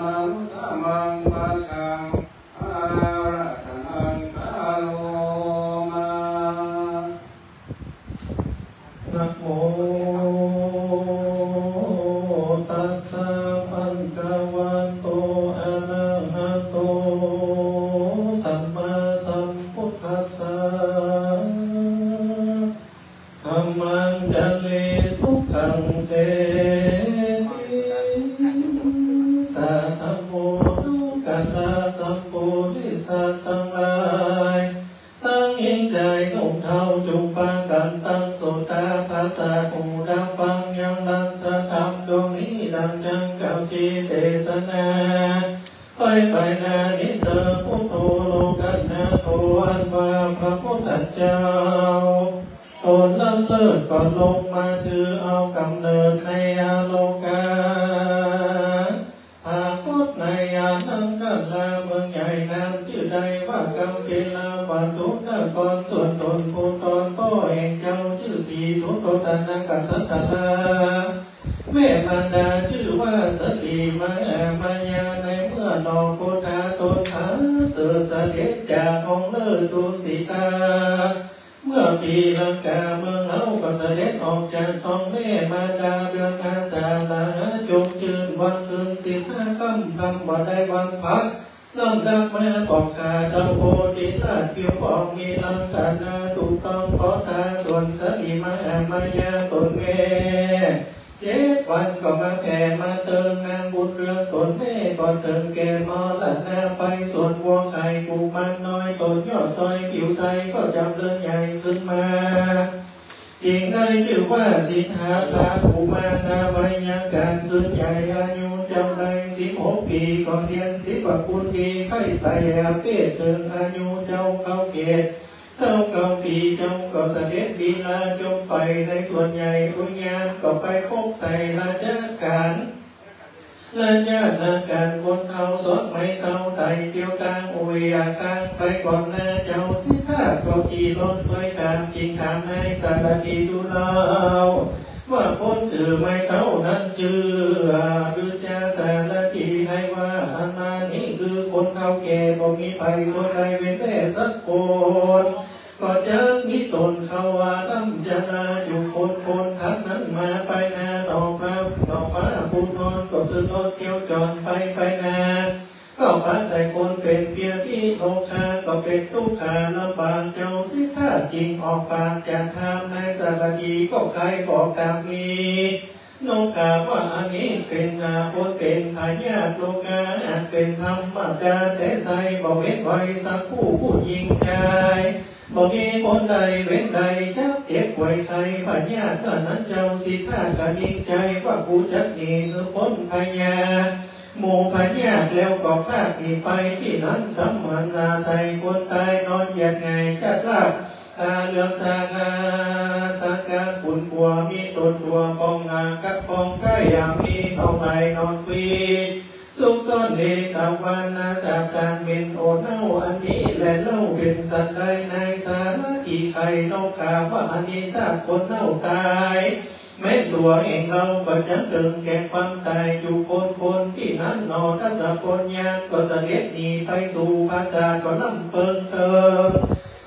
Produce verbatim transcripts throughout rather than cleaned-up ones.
Uttamaṃ pajaṃ ārādhanaṃ karoma. Namo tassa bhagavato arahato sammāsambuddhassa. Dhammañjali. Sukhaṃ sethi sādhammo. ดูกราสัมปุริสะตังหลาย ตังหญิงจายหนุ่มเฒ่า จุ่งปากั๋นตั้งโสตาประสาทหูดับฟัง ยังรักษาธรรมดวงนี้ ดังจักกล่าวเจเตสนา ไปไปนานิเตอ พุทโธโลกัสสะโธ อันว่าพระพุทธเจ้า ตนล้ำเลิศก็ลงมาถือเอากำเนิดในอโลกา ปรากฏในอานังคราเมืองใหญ่ นามจื้อได้ว่ากัมพีรา บรรทุนคร ส่วนตนผู้ตอนป้อแห่งเจ้า จื้อสีสุโธทนกษัตรา แม่มารดาจื้อว่าสลีมหามายา ในเมื่อหนอโกธาตนผาเสริฐเสด็จจากองค์เลิศดุสิตา เมื่อปีลังกาเมืองเฮาก็เสด็จออกจากท้องแม่มารดา เดือนอาสาฬหาจงจื้น วันคืนสิบห้าค่ำ ทำบ่ได้วันพัก ลำดับมาปองข้าเต้าโพธิราช ผิวผ่องมีลักษณะถูกต้อง ปอตาส่วนสลีมหามายาตนแม่ เจ็ดวันก็มาแผ่มาเติง นางบุญเรืองตนแม่ก็เถิงแก่มรณะไป ส่วนวัวไข่กุมารน้อยตนยอดซอยผิวใสก็จำเริญใหญ่ขึ้นมา จึงได้จื้อว่าสิทธัตถะกุมาร นับไว้ยังก๋านคืนใหญ่ อายุเจ้าได้สิบหกปี๋ ก็เฮียนศิลปะคุณดี ใค่ไต่อาเพศเถิงอายุเจ้าเข้าเกณฑ์ เศร้าเก้าปี๋ เจ้าก็เสด็จวิราชมไฟในสวนใหญ่อุยาน ก็ไปปกใส่ราชการ ราชนาการคนเฒ่าสองไม้เต้าไต่เตียวตาง อุยาคางไปก่อนหน้าเจ้า สิทธัตถะก็ขี่รถตวยต๋าม จึงถามนายสารถีดูเล่า ว่าคนถือไม้เต้านั้นจื้อหรือจา สารถีไขว่า อันมานี้คือคนเฒ่าแก่ บ่มีใผคนใดเว้นแว่สักคน ก็จักมีต๋นเข้าว่าดำจราอยู่คนคน ทันนั้นมาไปนาหนองพระหนองฟ้าภูทร ก็ขึ้นรถเตียวจรไปไปนา ก็ปาใส่คนเป๋นเปียธิโรคา ก็เป๋นตุ๊กขาลำบาก เจ้าสิทธัตถะจึงออกปากจะถามนายสารถี ก็ใค่บอกต๋ามนี้ นกขาว่าอันนี้เป๋นนาคนเป๋นพยาธิโรคา หากเป๋นธรรมดาแต่ใส บ่เว้นไว้สักผู้ผู้ญิงจาย บ่มีคนใดเว้นใดจักเจ็บป่วยไข้พยาธิ เมื่อนั้นเจ้าสิทธัตถะก็นิ่งใจ๋ว่ากูจักหนีหื้อป๊นพยาธิ หมู่พยาธิ แล้วก็พลากหนีไป ตี้นั้นสำหันนาใส่คนต๋ายนอนเหยียดหงายจัดลาบ ต๋าเหลืองสง่า สังกาขุ่นขัว มีต๋นตั๋วป่องหน้ากั๊บป่องไก้ อย่างมีหนองไหลนอนควี ซุกซ่อนในตะวันนา สาบสางเหม็นโอเน่า อันนี้แลเล่าเป๋นสันใด นายสารถีไขนกขาว่าอันนี้ซากคนเน่าต๋าย แม้นตั๋วแห่งเฮาก็จักเถิงแก่ความต๋าย จุคนคนตี้นั้นหนอ ทศพลยามก็เสด็จหนีไปสู่ปราสาท ก็ลำเปิงเถิง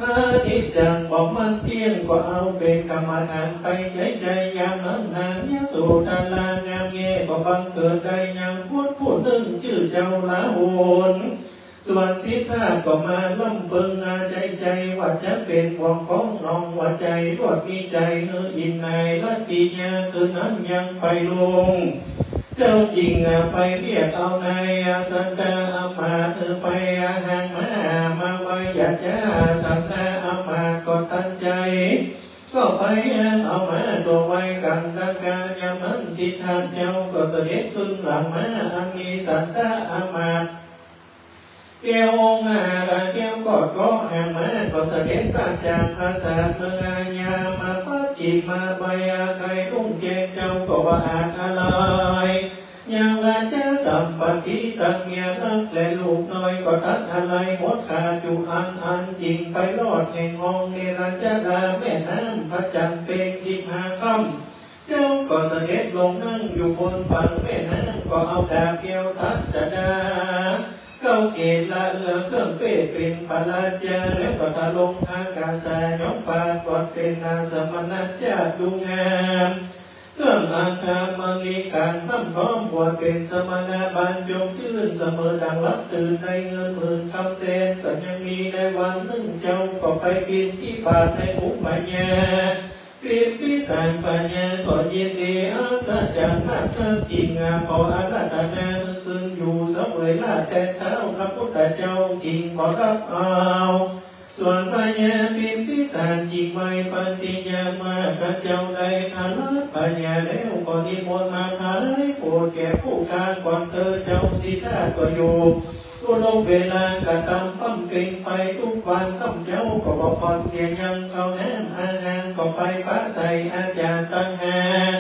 อนิจจังบ่มั่นเตี้ยง ก็เอาเป๋นกรรมฐานไปใจ๋ใจ๋ ยามนั้นนางยโสธรางามแง่ ก็บังเกิดได้ยังบุตรผู้นึ่งจื้อเจ้าลาหุล ส่วนสิทธัตถะก็มาลำเปิงอาใจ๋ใจ๋ ว่าจักเป๋นบ่วงของหนองหัวใจ๋ ลวดมีใจ๋หื้ออินนายรัตติยา คืนนั้นยังไปลุง เจ้าจึงไปเรียกเอานายสันตะอามาตย์ หื้อไปหาหางม้ามาไว้ อย่าจ้าสันตะอามาตย์ก็ตันใจ๋ ก็ไปหาเอาม้าตั๋วไว้กั๋นตะกา ยามนั้นสิทธัตถะเจ้าก็เสด็จขึ้นหลังม้าอันมีสันตะอามาตย์ เตียวองค์อาราเตียวกอดเกาะหางม้า ก็เสด็จพลากจากปราสาทเมืองอาญา มาปัจฉิมาไบอาไกลลุ่งแจ้ง เจ้าก็บ่อาจอาลัย ยังราชสัมปัตติตังเมียรักและลูกน้อย ก็ตัดอาลัยหมดขาดจุอันอัน จึงไปรอดแห่งห้องเนรัญชรา แม่น้ำพระจันทร์เพ็งสิบห้าค่ำ เจ้าก็เสด็จลงนั่งอยู่บนฝั่งแม่น้ำ ก็เอาดาบแก้วตัดจดา เกล้าเกศละเหลือเครื่องเป้เป๋นปาราจา แล้วก็ทรงทากาสา ย้อมปาดกอดเป๋นนาสมณะจาติดูงาม เครื่องอัฐมงคลขันธ์พร่ำพร้อม บวชเป๋นสมณะบรรจงจื้น เสมอดังหลับตื่น ได้เงินหมื่นคำแสนก็ยังมี ในวันนึ่งเจ้าก็ไปบิณฑบาตในขุมพญา พิมพิสารพญาก็ยินดีอัศจรรย์มากนัก จึ่งขออาราธนาคืนอยู่เสวยราชแตนเต้าพระพุทธเจ้า จึ่งขอรับเอา ส่วนพญาพิมพิสารจึ่งไหว้ปฏิญาณว่า ข้าเจ้าได้ทราบพญาแล้ว ขอนิมนต์มาถวายโปรดแก่ผู้ข้าก่อนเถิด เจ้าสิทธัตถ์ก็อยู่ ทุกเวลากระทำบำเพ็ญไปทุกวัน ค่ำเจ้าก็บ่ผ่อนเสียยัง ข้าวน้ำอาหารก็ไปปะใส่อาจารย์ต่างหาก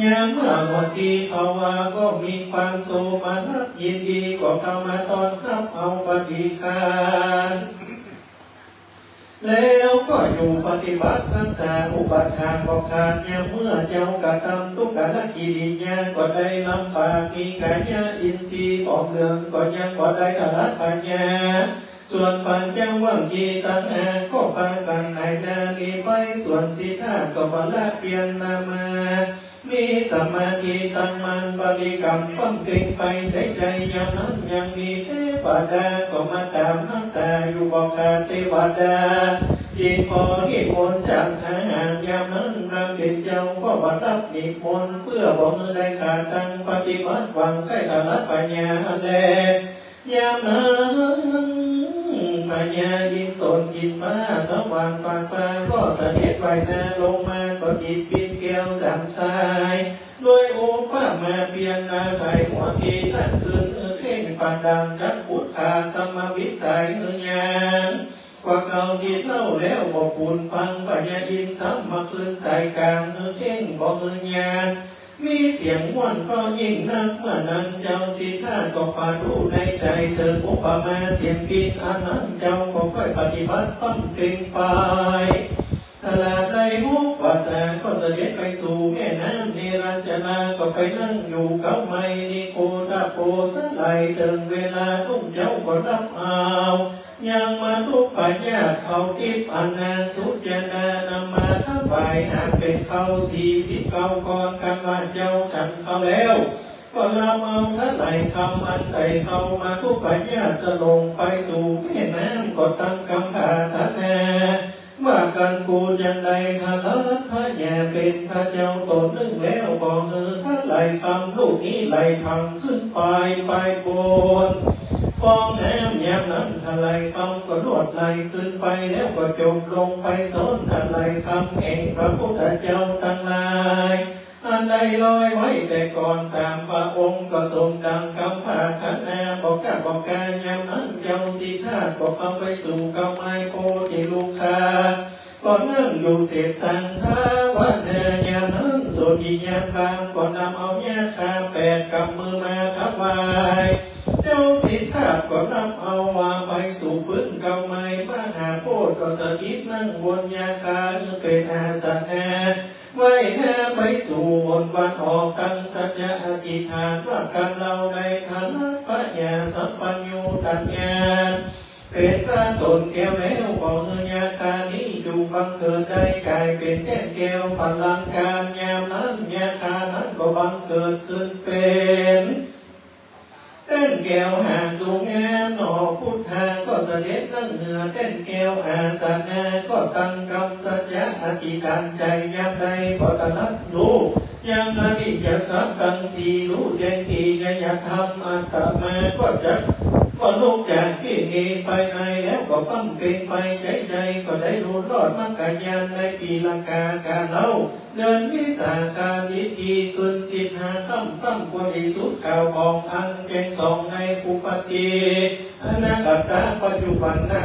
ยามเมื่อวันดีเขาว่าก็มีความโสมนัสยินดี ก็เข้ามาต้อนรับเอาปฏิฆาน แล้วก็อยู่ปฏิบัติรักษาอุปัฏฐานบ่ขาด ยามเมื่อเจ้ากระทำทุกขกิริยาก็ได้ลำบาก มีกายะอินทรีย์ผอมเหลืองก็ยังบ่ได้ทราบพญา ส่วนปัญจวัคคีย์ต่างหากก็ปากั๋นหายหน้าหนีไป ส่วนสิทธัตถ์ก็บ่ละเพียรนามา มีสมาธิตั้งมั่นบริกรรมบำเพ็ญไปในใจ๋ ยามนั้นยังมีเตวดาก็มาตามฮักษาอยู่บ่ขาด เตวดาจึ่งขอนิมนต์ฉันอาหาร ยามนั้นนางเป๋นเจ้าก็บ่รับนิมนต์ เพื่อบ่หื้อได้ขาดตังปฏิบัติหวังใค่ทราบพญาแล ยามนั้นพญาอินทร์ตนกิ๋นฟ้าสวรรค์ฟากฟ้าก็เสด็จว่ายน้ำลงมา ก็ติดปิ่นแก้วสามสาย ด้วยอุปมาเปรียบอาศัยหัวปีนั้นขึ้นหื้อเข่ง ปานดังจักขุดขาดสมวิสัยหื้อญาณ กว่าเก่าติดเล่าแล้วบ่ปูนฟัง พญาอินทร์ซ้ำมาคืนสายกลางหื้อเข่งบ่หื้อญาณ มีเสียงม่วนเพราะยิ่งนัก เมื่อนั้นเจ้าสิทธัตถ์ก็ปรารถนาในใจ๋เถิงอุปมาเสียงปิ่นอันนั้น เจ้าก็ค่อยปฏิบัติบำเพ็ญไป ตลอดได้หกพรรษาก็เสด็จไปสู่แม่น้ำเนรัญชรา ก็ไปนั่งอยู่เก๊าไม้ นิโคตโปสไล เถิงเวลารุ่งเจ้าก็รับเอา ยังมัทธุปายาตข้าวติ๊บอันนางสุชาดานำมาถวาย หากเป๋นข้าวสี่สิบเก้าก้อน ครั้นว่าเจ้าฉันข้าวแล้ว ก็นำเอาถลายคำอันใส่ข้าวมัทธุปายาตสลงไปสู่แม่น้ำ ก็ตั้งกำปรารถนา ว่ากั๋นกูจักได้ทราบพญาเป๋นพระเจ้าต๋นนึ่งแล้ว ขอหื้อถลายคำลูกนี้ไหลพังขึ้นไป ไปบนฟองน้ำ ยามนั้นถลายคำก็ลวดไหลขึ้นไป แล้วก็จมลงไปซ้อนถลายคำแห่งพระพุทธเจ้าตังหลาย อันได้ลอยไว้แต่ก่อนสามพระองค์ ก็สมดังกำปรารถนา บ่ก้าบ่ก๋า ยามนั้นเจ้าสิทธัตถ์ก็เข้าไปสู่เก๊าไม้โพธิลุกขา ก็นั่งอยู่เสพสังภาวนายามนั้น โสณฑิยาพราหมณ์ก็นำเอาหญ้าคาแปดกำมือมาถวาย เจ้าสิทธัตถ์ก็นำเอาว่าไปสู่พื้นเก๊าไม้มหาโพธิ์ ก็สถิตนั่งบนหญ้าคาหื้อเป๋นอาสนะ ไหว้หน้าไปสู่หนวันออก ตั้งสัจจะอธิษฐานว่า กั๋นเฮาได้ทราบพญาสัพพัญญูตญาณ เป๋นพระต๋นแก้วแล้ว ขอหื้อหญ้าคานี้จุ่งบังเกิดได้ก๋ายเป๋นแท่นแก้วพลังการ ยามนั้นหญ้าคานั้นก็บังเกิดขึ้นเป๋น แท่นแก้วหางดูงามหนอ พุทธาก็เสด็จนั่งเหนือแท่นแก้วอาสนะ ก็ตั้งกำสัจจะอธิษฐานใจ๋ ยามใดบ่ตรัสฮู้ยังอริยสัจตังสี่ ฮู้แจ้งกิริยธรรมอัตตมะ ก็จักก็ลุกจากตี้นี้ไปใน แล้วก็บำเพ็ญไปใจ๋ใจ๋ ก็ได้ฮู้รอดมรรคญาณในปีละกา กาเล่า เดือนวิสาขา ทิตย์ตี้ขึ้นสิบห้าค่ำ ค่ำบริสุทธิ์ ข่าวของอันแจ้งส่องในอุปาทิ อนาคต ปัจจุบันนะ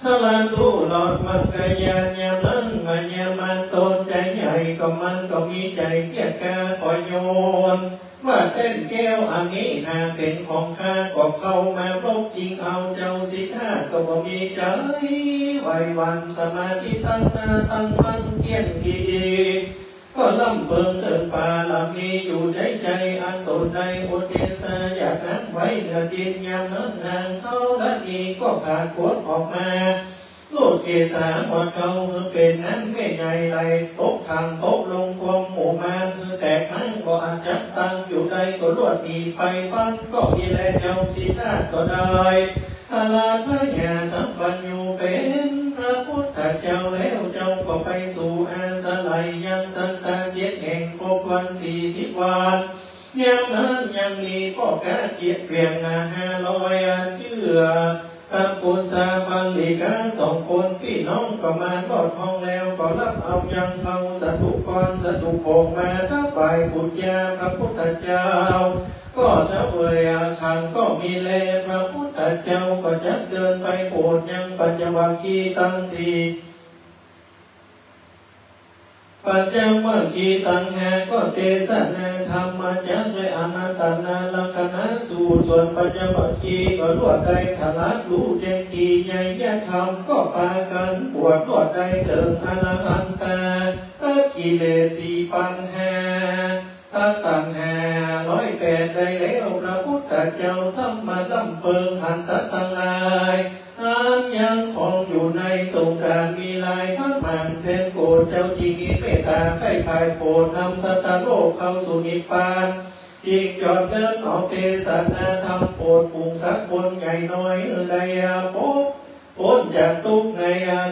ทราตุรอดมักกะยาน ยามนั้นมายามมารต๋นใจ๋ใหญ่ ก็มันก็มีใจ๋เกียจคร้านขอโยน ว่าแต้นแก้วอันนี้หากเป๋นของข้า ก็เข้ามาลบจิงเอา เจ้าสิทธัตถะก็บ่มีใจ๋ไหวหวั่น สมาธิตั้งหน้าตั้งมั่นเตี้ยงดีๆ ก็ร่ำเปิงเถิงบารมีอยู่ใจ๋ใจ๋ อันต๋นได้อุทิศสาหยาดน้ำไว้เหนือดิน ยามนั้นนางธรณีก็ผาดโผนออกมา ลูดเกศาหมดเกล้าหื้อเป๋นน้ำแม่ใหญ่ไหลตกถังตกลงคว่ำหมู่มารหื้อแตกหั้ง บ่อาจจับตังอยู่ได้ ก็ลวดหนีไปปัน ก็มีแลเจ้าสิทธัตถะก็ได้อาราธนาสัมปัญญูเป๋นพระพุทธเจ้าแล้ว เจ้าก็ไปสู่อาสาไลยังสันตะเจ็ดแห่ง ครบวันสี่สิบวัน ยามนั้นยังมีป้อก๊าเกียรติเวียงนาห้าร้อยเจื้อ ตะปุสสาบัลลิกาสองคนปี้น้อง ก็มาฮอดห้องแล้ว ก็ฮับเอายังเฮาสาธุกรสาธุโภคมาถวายปู๋จาพระพุทธเจ้า ก็เสวยอาหารก็มีแล พระพุทธเจ้าก็จักเดินไปโผดยังปัญจวัคคีย์ตังสี่ ปัญจวัคคีย์ตังห้าก็เตสนาธรรมจักแลอานาตนาลักขณสูตร ส่วนปัญจวัคคีย์ก็ลวดได้ถลัดฮู้แจ้งตี้ไตรยธรรม ก็ปากั๋นบวชลวดได้เถิงอรหันตา ตัดกิเลสสี่ปันห้า ตัดตัณหาร้อยแปดได้แล้ว พระพุทธเจ้าซ้ำมาร่ำเปิงหันสัตว์ตังหลาย อันยังคองอยู่ในสงสารมีหลายประมาณแสนโกฏ เจ้าตี้มีเมตต๋าใค่ใฝ่โผดนำสัตว์โลกเข้าสู่นิพพาน จิ่งจอดเดินออกเตสนาธรรมโผดปุงสัตว์คนใหญ่น้อยหื้อได้พบ ป๊นจากตุ๊กข์ใน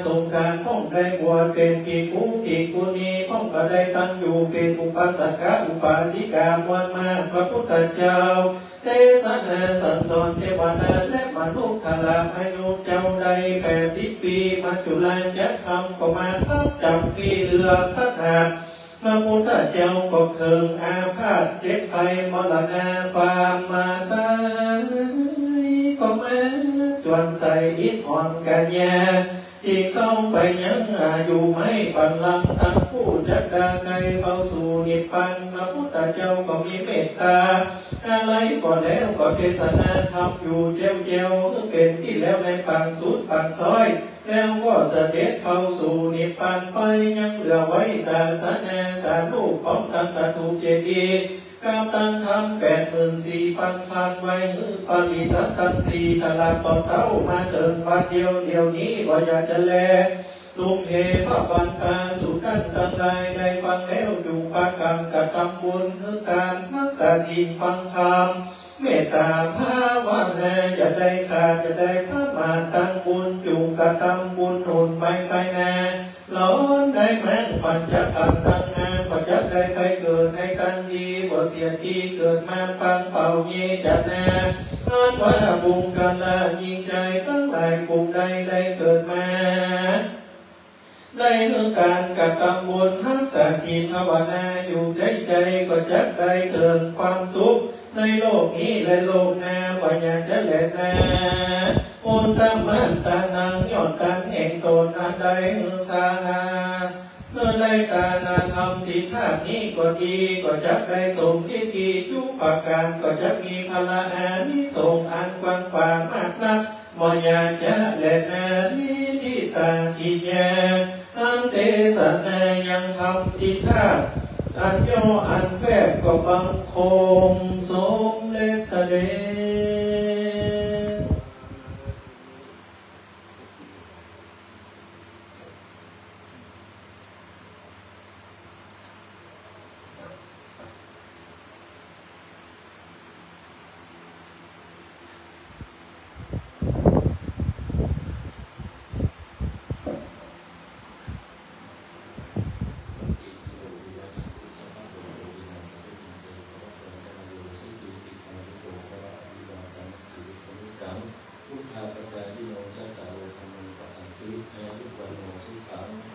สงสาร พ่องได้บวชเป๋นภิกขุภิกขุณี พ่องก็ได้ตั้งอยู่เป๋นอุปัสสกะอุปัสสิกามวลมาก พระพุทธเจ้าเตสนาสั่งสอนเตวดาและมนุษย์ ทลามอายุเจ้าได้แปดสิบปี๋ มัจจุราชธรรมก็มาคับจ๋ำปี้เหลือขนาด พระพุทธเจ้าก็เคิงอาพาธเจ็บไข้มรณาความมาต๋าย ก็มาจวนใส่อิดอ่อนกัญญา ตี้เข้าไปยังอยู่ไม้บัลลังก์ตังผู้จักดาไกลเข้าสู่นิพพาน พระพุทธเจ้าก็มีเมตต๋า อาลัยก็แล้วก็เตสนาธรรมอยู่แจ้วๆ หื้อเป๋นตี้แล้วในปางสุดปางซ้อย แล้วก็เสด็จเข้าสู่นิพพานไป ยังเหลือไว้ศาสนาสามรูป พร้อมตังสถูปเจดีย์ กับตังธรรมแปดหมื่นสี่ปัน พานไว้หื้อปริษัทตังสี่ ตลอดต่อเต้ามาเถิงบัดเดี่ยว เดี่ยวนี้บ่อยากจะแล ตุมเห พระบัณฑา สูตันตังหลาย ได้ฟังแล้วจุ่งปากั๋นกระตำบุญ หื้อตานฮักษาศีลฟังธรรม เมตต๋าภาวนา จะได้ขาดจะได้ประมาทตังบุญ จุ่งกระตำบุญหนุนไปไปนา หลอนได้แม้งปัญจขันธ์ตังห้า ก็จะได้ไปเกิดในตังดี บ่เสียตี้เกิดมาปังเป่าเยจะนา อันว่าบุคคละญิงจายตังหลาย กุมใดได้เกิดมา ได้หื้อก๋านกระตำบุญฮักษาศีลภาวนาอยู่ใจ๋ใจ๋ ก็จักได้เถิงความสุขในโลกนี้และโลกหน้า บ่อยากจะแลนา อุตตมันตานัง ยอดตานแห่งต๋นอันได้หื้อสาหา เมื่อได้ตานาธรรมสี่ธาตุนี้ก็ดี ก็จักได้สมทิฏฐิทุกประก๋าน ก็จักมีพละอานิสงส์อันกว้างขวางมากนัก บ่อยากจะแลนา นิฏฐิตากิญญา อันเตสนายังธรรมสี่ธาตุ อันย่ออันแฟบก็บังคมสมเร็จเสด็จ พุทธาปจายิโน จัตตาโร ธัมมา วัฑฒันติ อายุ วัณโณ สุขัง พ